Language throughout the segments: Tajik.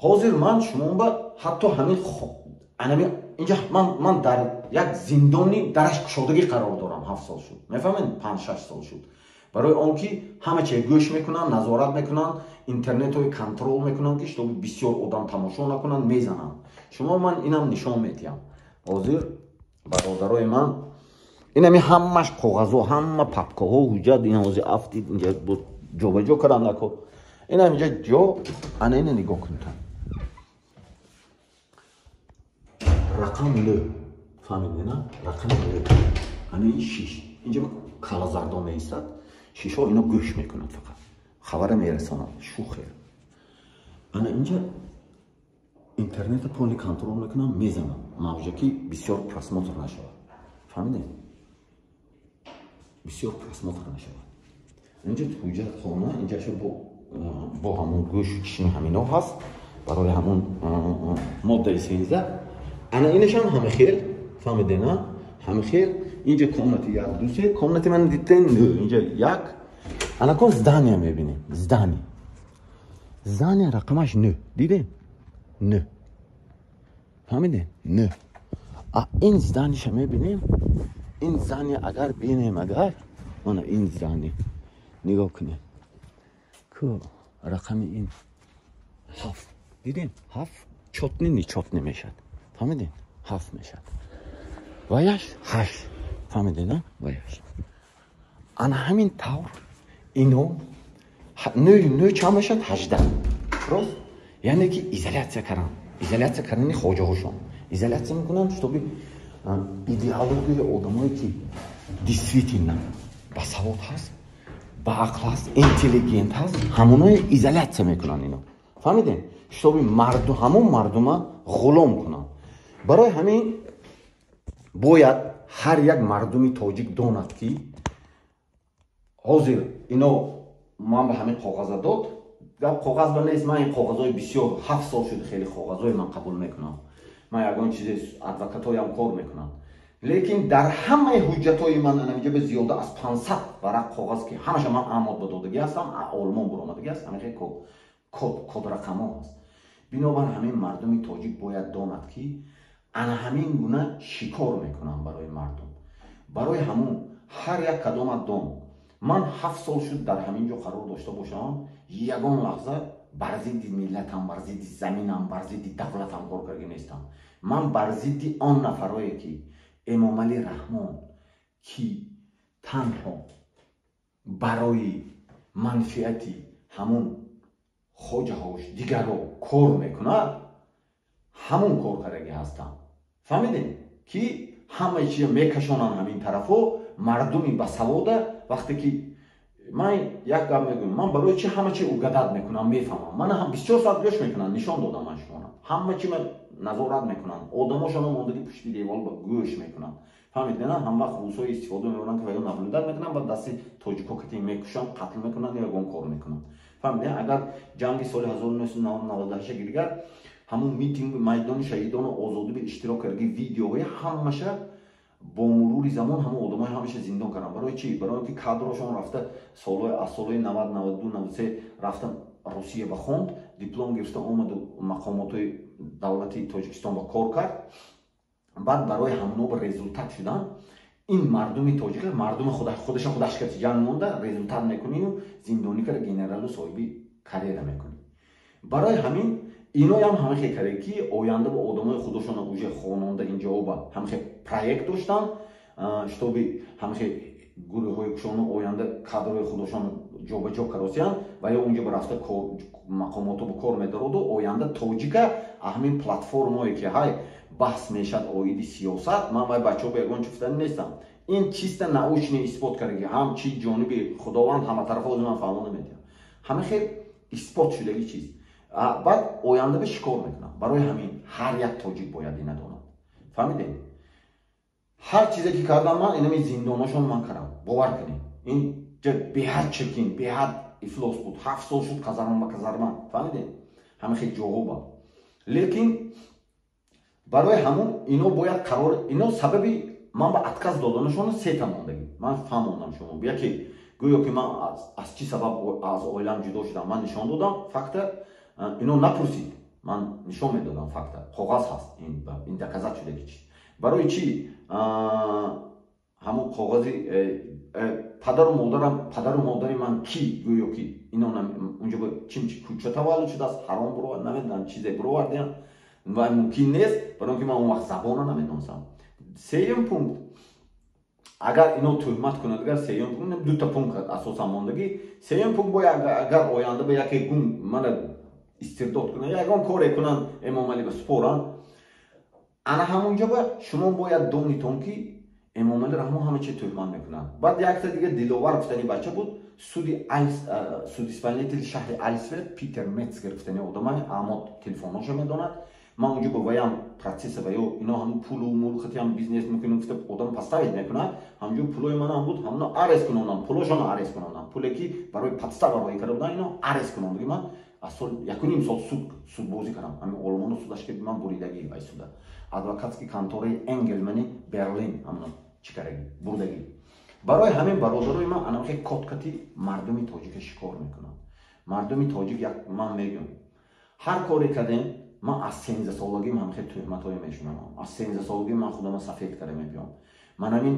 Ҳозир ман шумоба ҳатто ҳамин анами инҷа ман дар як зиндони дараш кушодагӣ қарор дорам. 7 сол шуд, мефаҳмед, 5-6 сол шуд. Барои он ки ҳама чиз гӯш мекунанд, назорат мекунанд, интернетҳои контрол мекунанд, ки чтобы бисёр одам тамошо накунанд, мезананд. Шумо ман инам нишон медиҳам ҳозир, бародарои ман. Инами ҳамаш коғазҳо, ҳама папкаҳо, ҳуҷҷат. Ин ҳозир афтид, инҷа ҷобаҷо кардам нако. Инам инҷа ҷо, ана ина нигоҳ кунед, рақам нӯ, фаҳмидена, рақами нӯ. Ана ин шиш, инҷа калазардон меистад, шишҳо ино гӯш мекунад, фақат хабара мерасонад шухер. Ана инҷа интернета полный контрол мекунам, мезанам мавҷа, ки бисёр просмотр нашавад, фаҳмидем, бисёр просмотр нашавад. Инҷа ҳуҷҷатхона, инҷаша бо ҳамун гӯшу чишми ҳамино ҳаст, барои ҳамун моддаи 13. Ана инашам ҳама хел, фаҳмидена, ҳама хел. Инҷа комнати як, ду, се комнати ман диден, инҷа як. Ана кон здания мебинем, здание, здания рақамаш нӯ, дидем, нӯ, фаҳмидем, нӯ. А ин зданиша мебинем, ин здание агар бинем, агар мана ин здание нигоҳ кунем, ку рақами ин ҳафт, дидем, ҳафт, чётный, нечётный мешавад, фаҳмидем, ҳафт мешавад, ваяш ҳашт, фаҳмидена, ваяш. Ана ҳамин тавр ино нӯ, нӯ чанд мешавад? 18, рост. Яъне ки изоляция кардан, изоляция кардани хоҷаҳошон, изоляция мекунанд, чтобы идеологияи одамое ки действительно басавод ҳаст, баақл ҳаст, интеллигент ҳаст, ҳамоное изоляция мекунанд ино, фаҳмидем, чтобы марду ҳамон мардума ғулом кунанд. Барои ҳамин бояд ҳар як мардуми тоҷик донад, ки ҳозир ино ман ба ҳамин коғаза дод. Гап коғаз ба нест. Ман ин коғазҳои бисёр, 7 сол шуд, хеле коғазҳои ман қабул мекунам. Ман ягон чизе адвокатҳоям кор мекунам, лекин дар ҳамаи ҳуҷҷатҳои ман анамиҷа ба зиёда аз 500 варақ коғаз, ки ҳамаша ман амод ба додагӣ ҳастам, Олмон буромадагӣ аст, ҳамихе код, кодрақамҳо ҳаст. Бинобар ҳамин мардуми тоҷик бояд донад, ки ана ҳамин гуна шикор мекунам барои мардум. Барои ҳамун ҳар як кадомат дон, ман 7 сол шуд дар ҳамин ҷо қарор дошта бошам, ягон лаҳза бар зидди миллатам, бар зидди заминам, бар зидди давлатам кор карда нестам. Ман бар зидди он нафарое ки Эмомалӣ Раҳмон, ки танҳо барои манфиати ҳамун хоҷаҳош, дигарро кор мекунад, ҳамун кор кардагӣ ҳастам, фаҳмидем, ки ҳамаи чиза мекашонанд ҳамин тарафҳо мардуми басавода. Вақте ки ман як гап мегӯям, ман барои чи ҳама чи угадать мекунам, мефаҳмам. Мана 24 соат гӯш мекунанд, нишон додам ман шуморо, ҳама чи назорат мекунанд, одамошоно мондагӣ пушти девол ба гӯш мекунанд, фаҳмид на? Ҳам вақт русҳои истифода мебаранд, ки ваё наблюдать мекунанд, ба дасти тоҷико кати мекушанд, қатл мекунанд, ягон кор мекунанд, фаҳмид? Агар ҷанги соли 1998 дигар ҳамун митинг майдони шаҳидону озодӣ иштирок кардаги, видеоҳои ҳамаша бо мурури замон ҳамон одамои ҳамаша зиндон карданд. Барои чӣ? Барои он ки кадрошон рафта солҳои аз солҳои 90, 92, 93 рафта Русия ба хонд, диплом гирифта омаду мақомотҳои давлати Тоҷикистон ба кор кард. Баъд барои ҳамоно ба результат шудан ин мардуми тоҷик, мардуми худаша худаш кати ҷанг монда, результат мекунию зиндонӣ карда генералу соҳиби карьера мекунӣ. Барои ҳамин иноям ҳамахе карде, ки оянда ба одамои худошона уже хононда инҷоба ҳамахе проект доштанд, чтобы ҳамахе гурӯҳҳои кушону оянда кадрҳои худошон ҷобаҷо каросиянд ва ё унҷо ба рафта мақомото ба кор медароду оянда тоҷика ҳамин платформое ки ҳай баҳс мешад оиди сиёсат. Ман вай бачаҳо ба ягон чӣ нестам, ин чиста научный исбот кардаги, ҳам чи ҷониби Худованд, ҳаматарафа ози ман фаҳмо наметиҳам, ҳама хел исбот шудаги чиз. Баъд оянда ба шикор мекунам. Барои ҳамин ҳар як тоҷик бояд ина донад, фаҳмидем? Ҳар чизе ки кардам ман, инами зиндонашон ман кардам, бовар кунед, ин беҳад чиркин, беҳад ифлос буд. 7 сол шуд казарма ба казарма, фаҳмидем, ҳама хел ҷоҳо ба. Лекин барои ҳамун ино бояд қарор, ино сабаби ман ба отказ доданашона сета мондагӣ ман фаҳмондам шумо. Яке, гӯё ки ман аз чӣ сабаб аз оилам ҷудо шудам, ман нишон додам факта. Ино напурсид. Ман нишон медодам факта, коғаз ҳаст, ин доказать шудаги чиз. Барои чӣ ҳамун коғази падару модарам, падару модари ман ки гӯё ки ино унҷо чимчи кӯча таваллуд шудааст, ҳаром буровард, намедонам, чизе буровардиям ва мумкин нест, барои он ки ман он вақт забона намедонистам. Сеюм пункт, агар ино тӯҳмат кунад, агар сеюм пункт, дута пункт асосан мондагӣ. Сеюм пункт бо агар оянда ба яке гум мана истирдод кунад, ягон коре кунанд, Эмомалӣ ба супоранд, ана ҳамунҷо ба шумо бояд донитон, ки Эмомалӣ Раҳмон ҳама чи тӯҳмат мекунанд. Баъд якта дига Диловар гуфтани бача буд, суди судисполнители шаҳри Альсфелд, Питер Метцгер гуфтани одама, аммо телефоношо медонад. Ман унҷо ба ваям процесса ва ё ино ҳамн пулу мулхатиам бизнес мекунем гуфта, одам подставить мекунад. Ҳамҷо пулои манам буд, ҳамно арест кунонам, пулошоно арест кунонам, пуле ки барои подстава роӣ карда будан, ино арест кунондаги. Ман аз сол 1,5 сол судбозӣ кардам. Ҳамин олмоно судаш ки ман буридагӣ, ай суда адвокатский контораи Энгелмани Берлин ҳамно чӣ карагӣ, бурдагӣ. Барои ҳамин, бародарои ман, анамхе коткати мардуми тоҷика шикор мекунанд. Мардуми тоҷик, як ман мегӯям, ҳар коре кардем, ман аз 13 солагим ҳамхе тӯҳматҳое мешунавам. Аз 13 солагим ман худама сафед карда мебиём. Ман ҳамин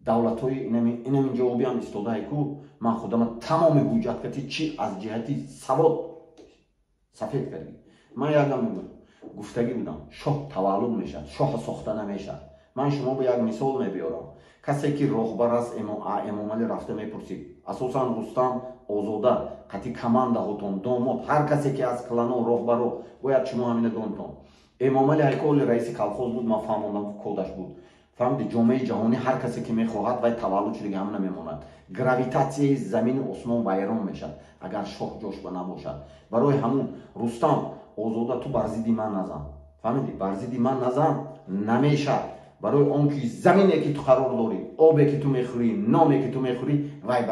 давлатҳои инамин ҷавобиам истодаи ку, ман худама тамоми ҳуҷҷат кати, чи аз ҷиҳати савод сафед кардӣ. Ман якам гуфтагӣ будам: шоҳ таваллуд мешавад, шоҳа сохта намешавад. Ман шумо ба як мисол мебиёрам. Касе ки роҳбар аст, Эмомалӣ рафта мепурсид, асосан Рустам Озода қати командаҳотон, домод, ҳар касе ки аз клано роҳбаро, бояд шумо ҳамина донитон. Эмомалӣ ҳайколи раиси колхоз буд, ман фаҳмондам, кодаш буд, фаҳмиди? Ҷомеаи ҷаҳонӣ ҳар касе ки мехоҳад, вай таваллуд шудаги ҳамина мемонад. Гравитатсияи замини осмон вайрон мешавад, агар шоҳ ҷошба набошад. Барои ҳамун, Рустам Озода, ту бар зидди ман назан, фаҳмидӣ? Бар зидди ман назан, намешавад, барои он ки замине ки ту қарор дорӣ, обе ки ту мехӯрӣ, номе ки ту мехӯрӣ, вай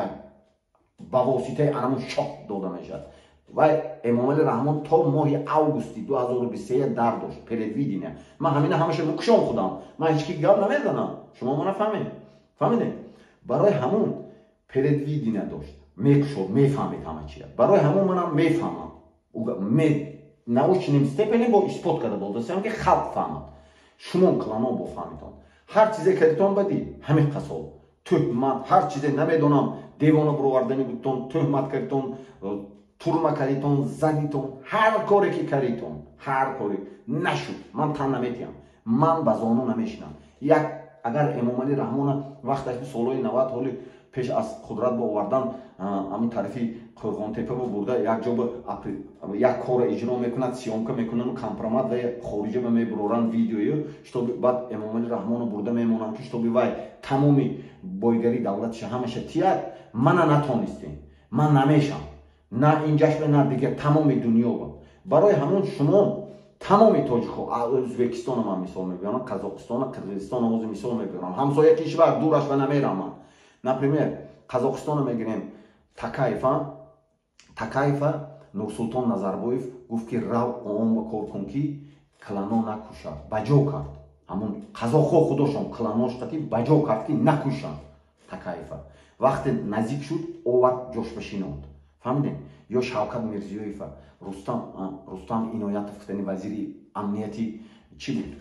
ба воситаи анамун шоҳ дода мешавад. Вай Эмомали Раҳмон то моҳи августи 2023 дар дошт предвидения. Ман ҳамина ҳамаша мукшон худам, ман ҳеч ки гап намезанам, шумо мана фаҳмед, фаҳмидед? Барои ҳамун предвидения дошт, мекушод, мефаҳмед ҳама чия. Барои ҳамун манам мефаҳмам, научным степени бо исбот карда додасиам, ки халқ фаҳмад, шумо клано бо фаҳмитон. Ҳар чизе кардитон бадӣ, ҳамин қасол тӯҳмат, ҳар чизе намедонам, девона буровардани будтон, тӯҳмат кардитон, турма кардитон, задитон, ҳар коре ки кардитон, ҳар коре нашуд, ман тан наметиҳам, ман ба зону намешинам. Як агар Эмомалӣ Раҳмона вақташ солҳои 90, ҳоли пеш аз қудрат ба овардан, ҳамин тарафи Қӯрғонтепа бурда, як ҷо як корро иҷро мекунад, съёмка мекунану компромат ва хориҷа ба мебуроранд видеою, чтобы баъд Эмомалӣ Раҳмоно бурда мемонанд, ки чтобы вай тамоми бойгарии давлатиша ҳамаша тияд. Мана натонистем, ман намешам, на инҷашба, на дигар тамоми дунёба. Барои ҳамон шумо тамоми тоҷикҳо, Ӯзбекистона ман мисол мебиёрам, Қазоқистона, Қирғизистона ҳозир мисол мебиёрам, ҳамсоя кишвар, дурашба намерам ман. Например, Қазоқистона мегирем, Такаева. Такаева Нурсултон Назарбоев гуфт, ки рав ООН ба кор кун, ки клано накушад. Баҷо кард, ҳамун қазоқҳо худошон кланош қати баҷо кард, ки накушанд Такаева. Вақте наздик шуд, овард, ҷошба шинонд, фаҳмидем? Ё Шавкат Мирзиёева Рустам Иноятов гуфтани вазири амнияти чӣ буд,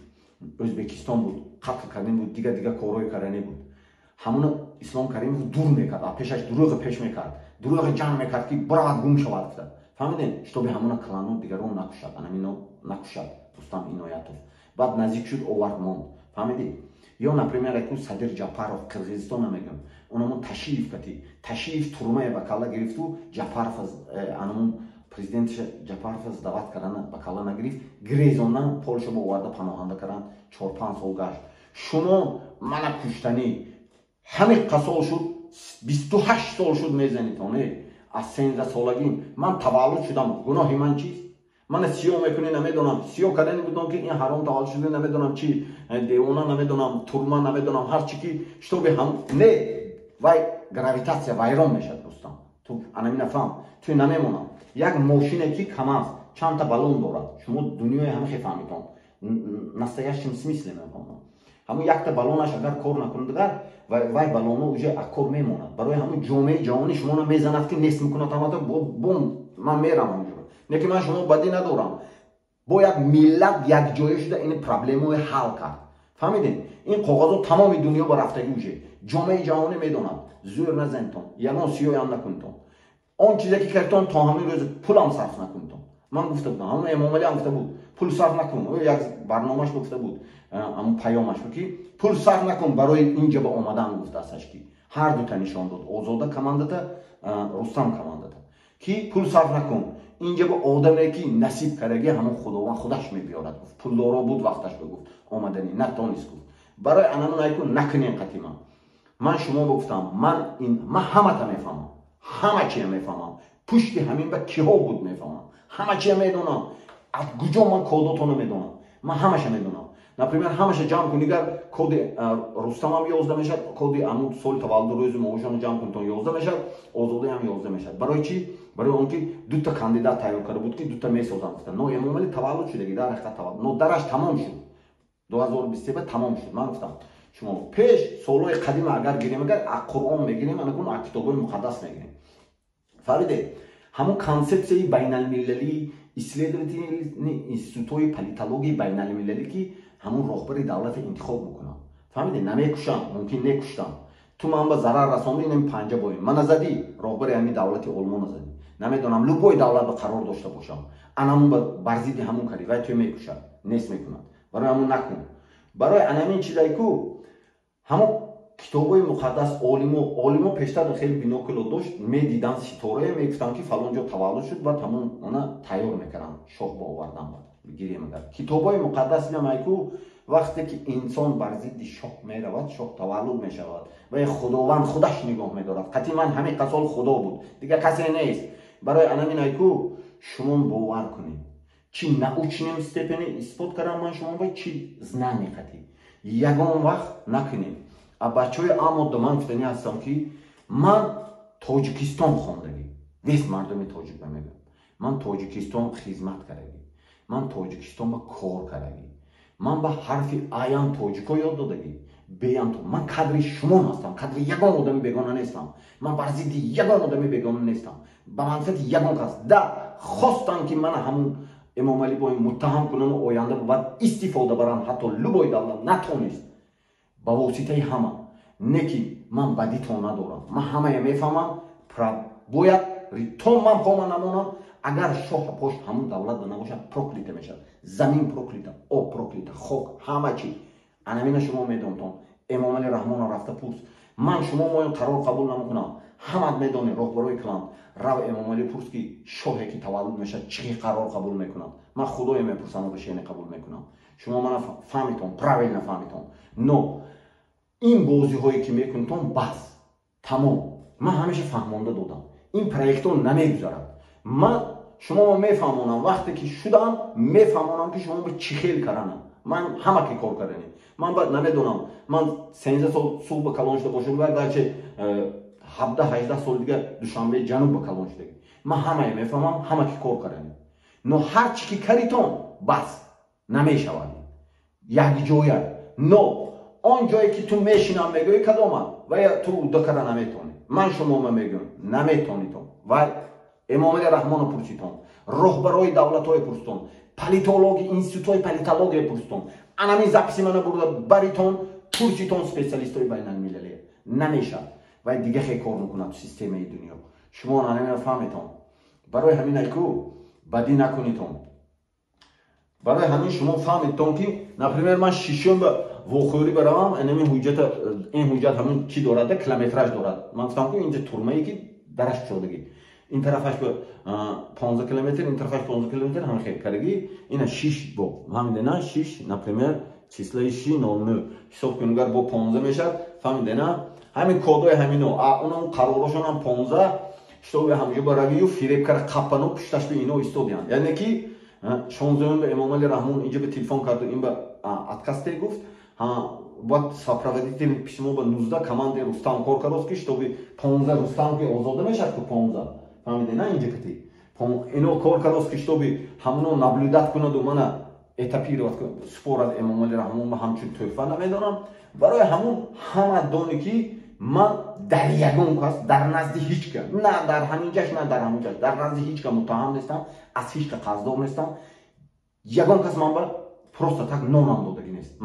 Ӯзбекистон буд, қатл кардани буд, дигар дигар корҳои кардани буд. Ҳамуна Ислом Каримов дур мекард, а пешаш дурӯғи пеш мекард, дурӯғи ҷанг мекард, ки биравад, гум шавад гуфта, фаҳмидем? Чтобы ҳамуна клану дигарон накушад, анамино накушад Рустам Иноятов. Баъд наздик шуд, овард, монд, фаҳмидӣ? Ё, например, яку Садир Ҷапаров, Қирғизистона мегӯям, онамон Ташиев кати Ташиев турмае ба калла гирифту Ҷапаров, анамон президентша Ҷапаров сдавать кардана ба калла нагирифт, гирезондан Полша ба оварда паноҳанда карданд, 4-5 сол гашт. Шумо мана куштанӣ ҳамин қасол шуд, 28 сол шуд мезанитон. Аз 13 солагим ман таваллуд шудам, гуноҳи ман чист? Мана сиёҳ мекунӣ, намедонам, сиёҳ кардани будам, ки ин ҳаром таваллуд шуда, намедонам чи, девона, намедонам, турма, намедонам, ҳар чи ки, чтобы ҳам не, вай гравитатсия вайрон мешавад. Рустам, ту анамина фаҳм, ту намемонам. Як мошине ки КамАЗ чандта баллон дорад, шумо дунёи ҳамахе фаҳмитон, настоящем смысле мефаҳмам. Ҳамун якта баллонаш агар кор накунад, дигар вай баллоно уже акор мемонад. Барои ҳамун ҷомеаи ҷаҳонӣ шуморо мезанад, ки нест мекунад ҳамата бом. Ман мерам ҳамҷо, не ки ман шумо бадӣ надорам. Бояд миллат якҷоя шуда ин проблемаҳои ҳал кард. Фаҳмидем? Ин коғазо тамоми дунё ба рафтагӣ уже. Ҷомеаи ҷаҳонӣ медонад. Зӯр назанитон, ягон сиёям накунитон. Он чизе ки кардтон то ҳамин рӯз пулам сарф накунитон. Ман гуфта будам, ҳамон Эмомалӣ ҳам гуфта буд, пул сарф накун. Ӯ як барномаш гуфта буд, ҳамон паёмаш буд ки пул сарф накун барои инҷа ба омадан гуфтаасташ ки ҳар дута нишон дод, Озода командата, Рустам командата, ки пул сарф накун. Инҷа ба одаме ки насиб кардаги ҳамон Худованд худаш мебиёрад гуфт. Пулдоро буд вақташ ба гуфт, омадани натонист гуфт. Барои анамун айку накунен қатима. Ман шумо гуфтам, ман ин ман ҳамата мефаҳмам, ҳама чия мефаҳмам. Пушти ҳамин ба киҳо буд мефаҳмам. Ҳама чия медонам. Аз куҷо ман кодотонро медонам. Ман ҳамаша медонам. Например, ҳамаша ҷамъ кунӣ гар коди Рустамам 11 мешавад, коди амун соли таваллуду рӯзи моҳашонро ҷамъ кунитон 11 мешавад, Озодаам 11 мешавад. Барои чӣ? Барои он ки дута кандидат тайёр карда буд ки дута месозам гуфта. Но Эмомалӣ таваллуд шудаги, дар ҳақиқат таваллуд. Но дараш тамом шуд. 2023 тамом шуд. Ман гуфтам, шумо пеш солҳои қадима агар гирем, агар аз Қуръон мегирем, анакун аз китобҳои муқаддас мегирем. Фаҳмидед? Ҳамон консепсияи байналмилалӣ, исследовательный институтҳои политологияи байналмилалӣ ки ҳамон роҳбари давлата интихоб мекунанд. Фаҳмидед? Намекушам, мумкин некуштам. Ту ман ба зарар расондӣ, инам панҷа боем. Мана задӣ, роҳбари ҳамин давлати Олмона задӣ. Намедонам, любой давлат ба қарор дошта бошам. Анамун бар зидди ҳамун кардӣ, вай туя мекушад, нест мекунад. Барои ҳамун накун. Барои анамин чизай ку ҳамон китобҳои муқаддас олимо пештар хеле бинокло дошт, медиданд ситорае, мегуфтанд ки фалон ҷо таваллуд шуд, баъд ҳамон она тайёр мекарданд, шоҳ ба овардан гирем агар. Китобҳои муқаддас мемай ку вақте ки инсон бар зидди шоҳ меравад, шоҳ таваллуд мешавад ва Худованд худаш нигоҳ медорад. Қатъи ман ҳамин қасол Худо буд, дигар касе нест. Барои анамин айку шумо бовар кунед. Чи научном степени исбот кардам ман шумо ба чи знани қатъи. Ягон вақт накунед. А бачаҳои амодда ман гуфтанӣ ҳастам ки ман Тоҷикистон хондагӣ. Весь мардуми тоҷик ба мегӯям. Ман Тоҷикистон хизмат кардагӣ. Ман Тоҷикистон ба кор кардагӣ. Ман ба ҳарфи аям тоҷико ёд додагӣ. Беям ман кадри шумо ҳастам, кадри ягон одами бегона нестам. Ман бар зидди ягон одами бегона нестам. Ба манфиати ягон кас. Да хостам ки мана ҳамун Эмомалӣ бо муттаҳам кунам, оянда баъд истифода барам, ҳатто любой давлат натонист. Ба воситаи ҳама. Не ки ман бадитон надорам. Ман ҳамая мефаҳмам, бояд то ман пома намонам, агар шоҳ пош ҳамун давлат ба набошад, проклята мешавад. Замин проклята, об проклята, хок, ҳама чи. Анамина шумо медонтон. Эмомалӣ Раҳмонро рафта пурс. Ман шумо моё қарор қабул намекунам. Ҳамат медонӣ роҳбарои клан. Рав Эмомалӣ пурс ки шоҳе ки таваллуд мешавад чӣ қарор қабул мекунад. Ман Худое мепурсам, решение қабул мекунам. Шумо мана фаҳмитон, правильно фаҳмитон. Но ин бозиҳое ки мекунтон бас, тамом. Ман ҳамеша фаҳмонда додам. Ин проектҳо намегузарад. Ман шумо мефаҳмонам, вақте ки шудам мефаҳмонам ки шумо ба чӣ хел карданам. Ман ҳама ки кор карданем. Ман ба намедонам, ман 13 сол Суғд ба калон шуда бошам, гарчи 17-18 сол дигар Душанбе ҷануб ба калон шудагӣ. Ман ҳамае мефаҳмам, ҳама ки кор карданем. Но ҳар чӣ ки каритон бас намешавад. Якҷоя. Но он ҷое ки ту мешинам мегӯӣ кадома ва ту удда карда наметавонӣ. Ман шумома мегӯям наметавонитон. Ва Эмомалӣ Раҳмонро пурситон, роҳбарои давлатҳое пурситон, политологи институтҳои политология пурситон. Анамин записи мана бурда баритон, пурситон специалистҳои байналмилалӣ. Намешавад. Вай дига хе кор мекунад системаи дунё. Шумо анамина фаҳметон. Барои ҳамин айку бадӣ накунитон. Барои ҳамин шумо фаҳмидтон ки, например, ман шишум ба вохӯрӣ баравам, анамин ҳуҷҷата, ин ҳуҷҷат ҳамин чӣ дорад, километраж дорад. Ман гуфтам ки инҷа турмае ки дараш кушодагӣ. Ин тарафаш ба 15 километр, ин тарафаш 15 километр ҳам хел кардагӣ. Ина 6 бо. Фаҳмиде на? 6, например, числаи 6 09 ҳисоб кунем гар бо 15 мешавад. Фаҳмиде на? Ҳамин кодои ҳамино, а онам қарорашон ҳам 15, шитоби ҳамҷо ба равию фиреб кара қаппану пушташ ба ино истодиянд. Яъне ки 16 ба Эмомалӣ Раҳмон инҷа ба телефон карду ин ба отказ те гуфт. Бояд сопроводительный письмо ба 19 командаи Рустам кор кардост ки шитоби 15 Рустам ки озода мешавад ку 15. Фаҳмиде на инҷа кати? Ино кор кардост ки шитоби ҳамуно наблюдать кунаду мана этапировать супорад Эмомалӣ Раҳмон ба ҳамчун тӯҳфа намедонам. Барои ҳамун ҳама доне ки ман дар ягон кас дар назди ҳеҷ ка, на дар ҳамин ҷаш, на дар ҳамин ҷаш, дар назди ҳеҷ ка муттаҳам нестам, аз ҳеҷ ка қарздор нестам. Ягон кас ман ба просто так нонам додагӣ нест.